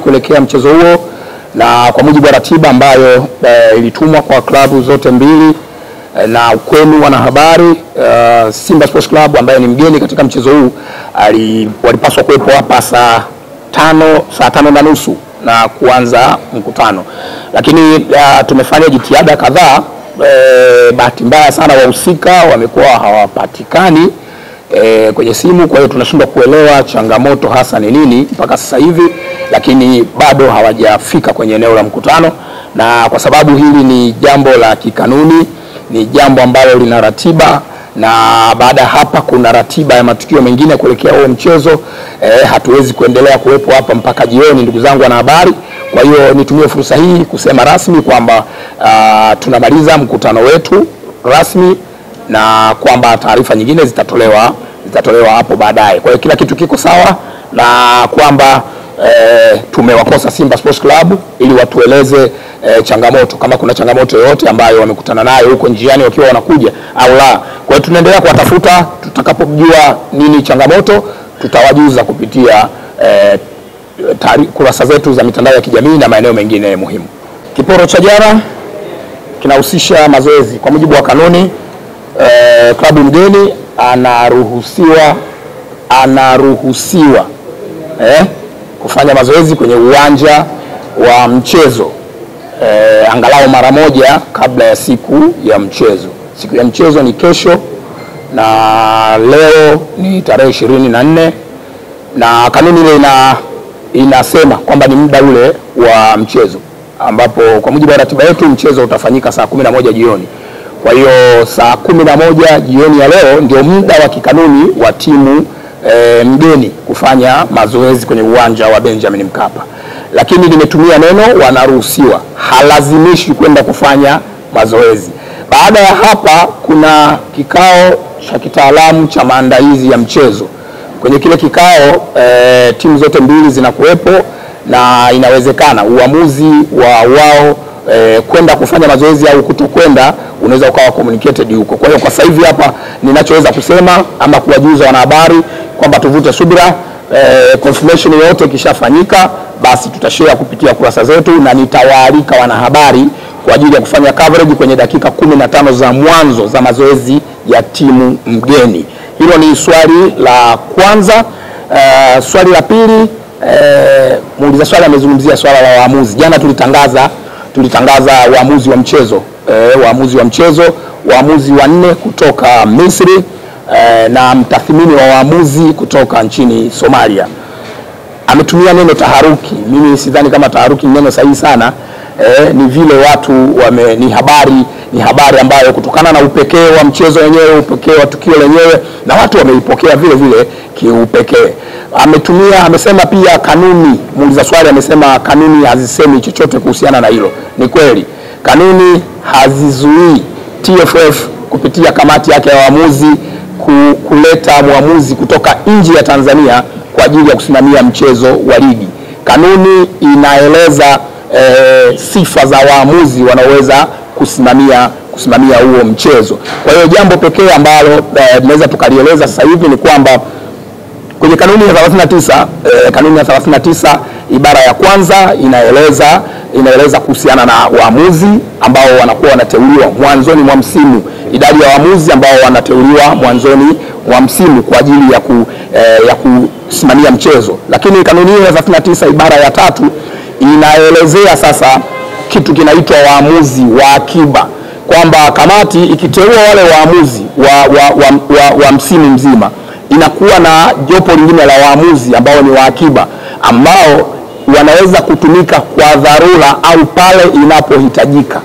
kuelekea mchezo huo, na kwa mujibu wa ratiba ambayo ilitumwa kwa klabu zote mbili na kwenu wanahabari, Simba Sports Club ambaye ni mgeni katika mchezo huu walipaswa kuwepo hapa saa 5:30 na kuanza mkutano, lakini tumefanya jitihada kadhaa. Bahati mbaya sana wahusika wamekuwa hawapatikani kwenye simu, kwa hiyo tunashindwa kuelewa changamoto hasa ni nini mpaka sasa hivi, lakini bado hawajafika kwenye eneo la mkutano. Na kwa sababu hili ni jambo la kikanuni, ni jambo ambalo lina ratiba, na baada hapa kuna ratiba ya matukio mengine kuelekea huo mchezo, hatuwezi kuendelea kuwepo hapa mpaka jioni, ndugu zangu wanahabari. Kwa hiyo nitumie fursa hii kusema rasmi kwamba tunamaliza mkutano wetu rasmi na kwamba taarifa nyingine zitatolewa hapo baadaye. Kwa hiyo kila kitu kiko sawa, na kwamba tumewakosa Simba Sports Club ili watueleze changamoto, kama kuna changamoto yoyote ambayo wamekutana nayo huko njiani wakiwa wanakuja au la. Kwa hiyo tunaendelea kuwatafuta, tutakapojua nini changamoto tutawajuza kupitia kurasa zetu za mitandao ya kijamii na maeneo mengine muhimu. Kiporo cha jana kinahusisha mazoezi. Kwa mujibu wa kanuni, klabu mgeni anaruhusiwa kufanya mazoezi kwenye uwanja wa mchezo angalau mara moja kabla ya siku ya mchezo. Siku ya mchezo ni kesho na leo ni tarehe 24, na kanuni ile inasema kwamba ni muda ule wa mchezo, ambapo kwa mujibu wa ratiba yetu mchezo utafanyika saa 11 jioni. Kwa hiyo saa 11 jioni ya leo ndio muda wa kikanuni wa timu mgeni kufanya mazoezi kwenye uwanja wa Benjamin Mkapa. Lakini nimetumia neno wanaruhusiwa, halazimishi kwenda kufanya mazoezi. Baada ya hapa kuna kikao cha kitaalamu cha maandalizi ya mchezo. Kwenye kile kikao timu zote mbili zinakuwepo, na inawezekana uamuzi wa wao kwenda kufanya mazoezi au kutokwenda unaweza ukawa communicated huko. Kwa hiyo kwa sasa hivi hapa ninachoweza kusema ama kuwajuza wanahabari kwamba tuvute subira, confirmation yote ikishafanyika basi tutashare kupitia kurasa zetu, na nitawaalika wanahabari kwa ajili ya kufanya coverage kwenye dakika 15 za mwanzo za mazoezi ya timu mgeni. Hilo ni swali la kwanza. Swali la pili, muuliza swali amezungumzia swala la waamuzi. Jana tulitangaza waamuzi wa mchezo, waamuzi wanne kutoka Misri na mtathmini wa waamuzi kutoka nchini Somalia. Ametumia neno taharuki. Mimi sidhani kama taharuki ni neno sahihi sana. Ni vile watu ni habari ambayo kutokana na upekee wa mchezo wenyewe, upekee wa tukio lenyewe, na watu wameipokea vile vile kiupekee. Amesema pia kanuni, muuliza swali amesema kanuni hazisemi chochote kuhusiana na hilo. Ni kweli, kanuni hazizuii TFF kupitia kamati yake ya waamuzi kuleta mwamuzi kutoka nje ya Tanzania kwa ajili ya kusimamia mchezo wa ligi. Kanuni inaeleza sifa za waamuzi wanaoweza kusimamia huo mchezo. Kwa hiyo jambo pekee ambalo tunaweza tukalieleza sasa hivi ni kwamba kwenye kanuni ya 39, kanuni ya 39 ibara ya kwanza inaeleza kuhusiana na waamuzi ambao wanakuwa wanateuliwa mwanzoni mwa msimu, idadi ya waamuzi ambao wanateuliwa mwanzoni mwa msimu kwa ajili ya kusimamia mchezo. Lakini kanuni ya 39 ibara ya 3 inaelezea sasa kitu kinaitwa waamuzi wa akiba, kwamba kamati ikiteua wale waamuzi wa msimu mzima inakuwa na jopo lingine la waamuzi ambao ni wa akiba, ambao wanaweza kutumika kwa dharura au pale inapohitajika.